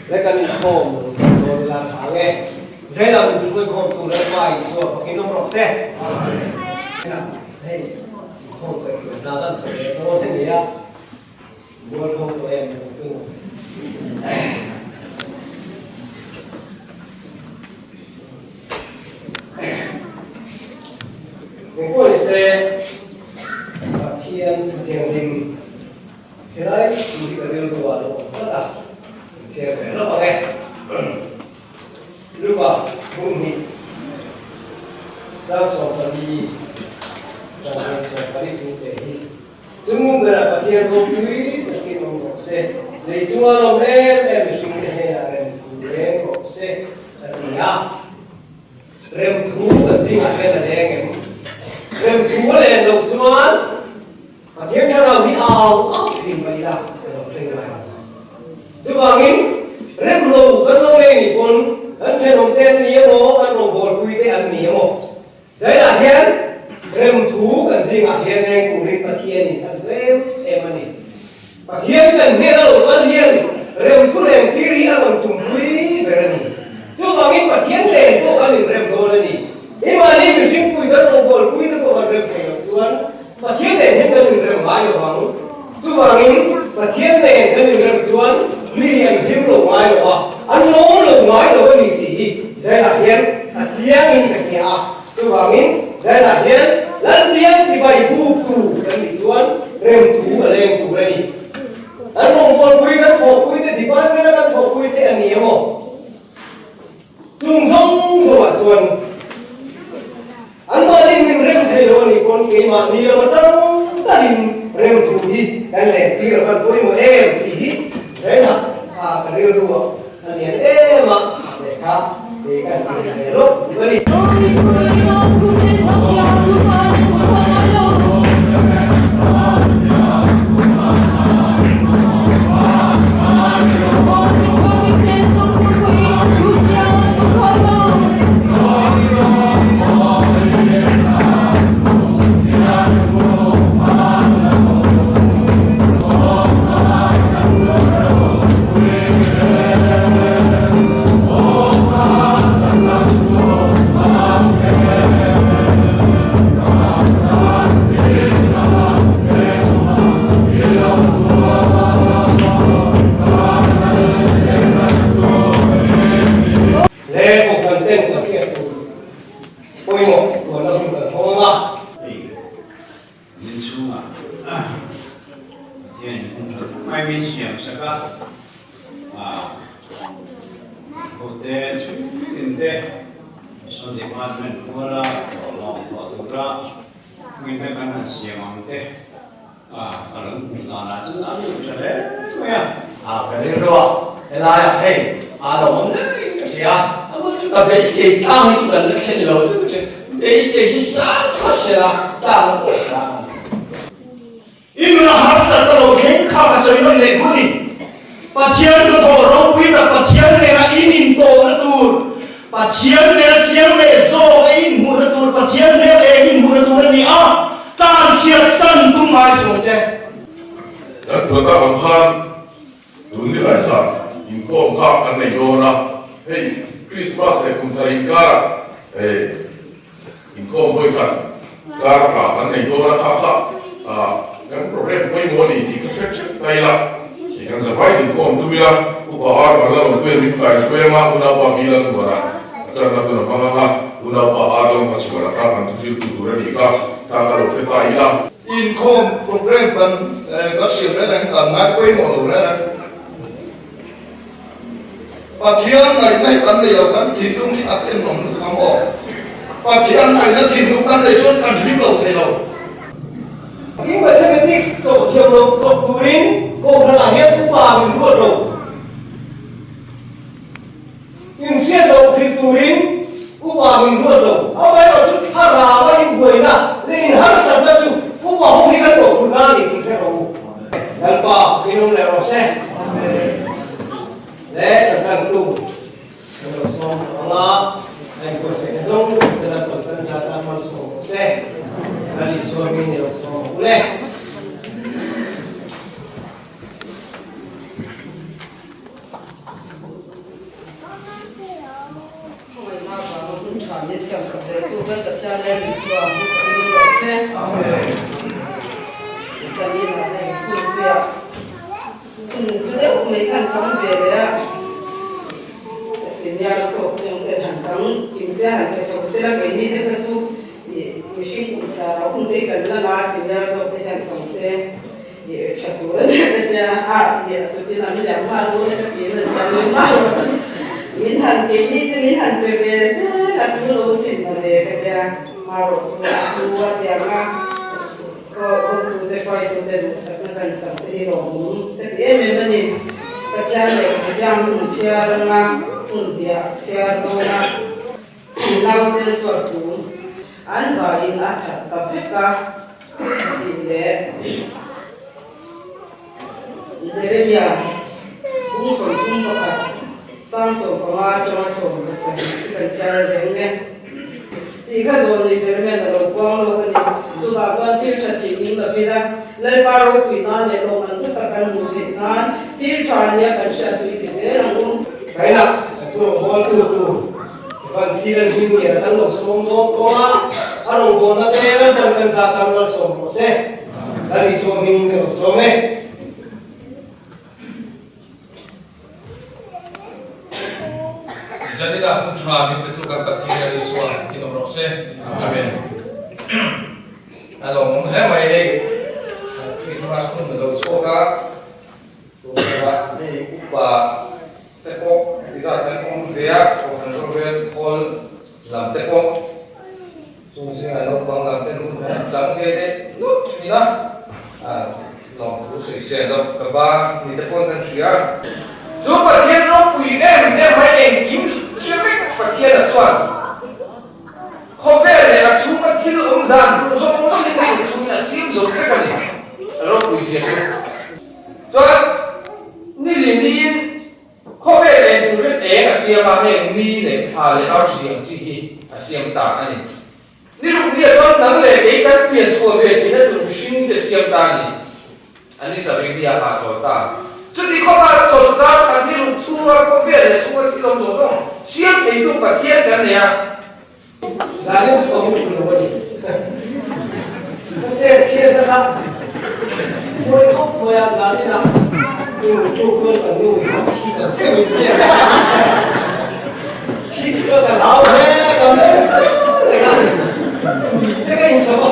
Le kan inkhawm lo tan dawn ila tha ang e. Zela min hruai khawm tur Lalpa Isua fakin awm rawh se. Hei inkhawm ka tih hna kan thawh leh dawn a nia. Mual ho tawh em lo chu. Engpawh ni se Pathian Thianghlim helai thu hi ka rilru ah lo awm tlat a, in chhiar ve lawk ang e. Luka hmun hnih tlang 14 tlang hian 14 thu te hi Chung berah Pathian ropui takin awm rawh se, lei chunga lawm em em mihringte hnenah remthu leng rawh se, a ti a. Remthu kan zingah hian a leng em? Remthu a len loh chuan Pathian thlarau hi a au au thin mai ila ka lo thleng ngai lo. Chuvangin rem lo kan lo leng nih pawn kan thenawmte an ni emaw, kan rawngbawlpuite an ni emaw, Zailah hian remthu kan zingah hian leng turin Pathianin a duh em em a ni. Pathian kan hnen a lo kal hian remthu leng tir hi a rawn tumpui ber a ni. Chuvangin Pathian len pawh kan inrem dawn a ni. Keimahni mihringpui kan rawngbawlpui te pawh kan rem thei loh chuan Pathian nen hian kan inrem ngai lo ang. Chuvangin Pathian nen kan inrem chuan mi an hlim lo ngai lo a, an lawm lo ngai lo a ni tih hi Zailah hian a chiangin ka hria a. Chuvangin Zailah hian Lalpiang chibai buktu kan nih chuan remthu a leng tur a ni. Kan rawngbawlpui kan thawhpui te department a kan thawhpui te a ni emaw? Chung zawng zawngah chuan anmahni min rem thei lo a nih pawn keimahni lam atang takin rem thu hi kan lentir a van pawimawh em tih hi renah a ka rilru ah a lian em a lehkha te kan ti ve lawk duh a ni. Le kohhran ten ka hriat tur pawimawh tuanna hun kan hawng ang a. Hei min chhungah Pathianin hun tha tak mai min siam sak a, hote chhungtin te Mission Department kuala thawhlawm thawh tura hming te kan han siam ang te ka lo hmuh danah chuan a lut tha hle mai a. A ka rilru a, helaiah hei a lo awm reng in ka hria. Ka beisei tlang hi chu kan la thlen lo deuh che, beisei hi sang phawt sela tlang a pawh sang ang. I nuna harsat ka lo thleng kha ka sawi nawn leh hun i Pathian ka thawh ropui tak Pathian nena in intawhna tur Pathian nena chiang leh zawk a inhmuhna tur Pathian hmel eng inhmuhna tur a ni a tlan chhiat san tum ngai suang che. Kan tuata ang khan tun ni lai zan inkhawm kha kan nei dawn a, hei Krismas leh kum thar inkarah Inkhawm vawi khat kar tla kan nei dawn a kha kha kan program pawimawh a ni tih ka hre ṭheuh ta ila tih kan zavai inkhawm tum ila Upa Ar Van Lalawm Tuian min thlai hruai anga unaupa Vi Lalmuana a ṭanna hun a hmang anga unaupa Ar Lam Hmachhuana kha kan thuzirtu tur a nih kha ta ka lo hre ta ila. Inkhawm program kan ka siam reng reng kan ngai pawimawh lo reng reng. Pathian ngaihna hi kan nei lo, kan thinlung hi a tenawm lutuk ang aw. Pathian ngaihna thinlung kan nei chuan kan hlim lo thei lo. In mathematics chawh thiam lo chawp turin kohhranah hian upa min ruat lo. In hriat loh hrilh turin upa min ruat lo. Amaherawh chu thlarau a inbuaina leh inharsatna chu upa ho hi kan mawhphurhna a ni tih hre rawh u. Lalpa inawm leh rawh se. Le kan tantu kan lo sawm tawh ang a, a inbuatsaih zawng te Lalpan kan za tan malsawm rawh se. Lal Isua hming i lo sawm ang u le. Pathian leh Isua hu fakin awm rawh se. Amen. Zanina hei hunpuia hun hlu deuh mai khan chang ve leh a, senior zawk te ang ten han chang kim se han pe chho sela keini te kha chu mihring kum chhiar ah hun te hi kan la la a, senior zawk te hian chang se tha tur a nia ka tia a, chutin an liam nghal dawn e ka ti in an thiam leh nghal lo chu min han keini te min han pe ve zel a chu lo sin mawle ka tia marawh chu a hlu a tiang a. Hotute hruaitute duhsakna kan chak te hi lawmawm ka ti em em a ni. Pathian leh Pathian hun chhiar anga hun diah chhiar dawn a, nausel suat thu an zaiin a that ta vek a tih leh Jeremia bung 31 sang 15 atanga 17 hi kan chhiar reng e. Tih kha zawn nei Jeremia'n a lo puang lawk a ni. Chutah chuan thil tha tih ning lovin a Lalpa ropui nan leh lawm an hlu tak kan hmuh theih nan thil tha nia kan hriat chu i ti zel ang u. Kaina thu rawngbawltu tur Van Silan hming lian a kan lo sawm dawn tawh a, a rawngbawlna te Lalpan kan zat tan malsawm rawh se. Lal Isua hmingin ka rawn sawm e. Zanina hun tha min pe tu kan Pathian leh Isua in awm rawh se. Amen. A lawmawm hle mai hei Christmas hun a lo chhuak a, tunah hei upa te pawh heti zat kan awm ve a, Kohhran rorel khawl lam te pawh chung zingah naupang lam ten hun an chang ve leh nawt thin a, lawmthu sawisel loh ka ba ni te pawh kan hria. Chu Pathian ropui em em mai engkim hre vek Pathiana chuan khawvel leh a chhunga thil awm dan tur zawng zawngin a inchhungin a siam zo vek a ni. A ropui zia chu. Chuan niliniin Khawvel eng turin eng a siam a, heng ni leh thla leh arsi ang chi hi a siam ta a ni. Ni ruk nia chuan nang leh kei kan pian chhuah ve theihna tur mihring te siam ta a ni. A ni sarih nia a chawl ta. Chuti khawpa chawlh dar khat ni ruk chhunga khawvel leh chhunga thil awm zawng zawng siam theitu Pathian kan nei a. Zanin chu ka mu thlu lo a ni. Ka chet chhiatna kha mawi khawp mai a, zaninah chu tluk chuan ka nu hi a thi ta zeuh in hian thik ka ka hlau hle ka meng reng a, tui te ka inchawp a.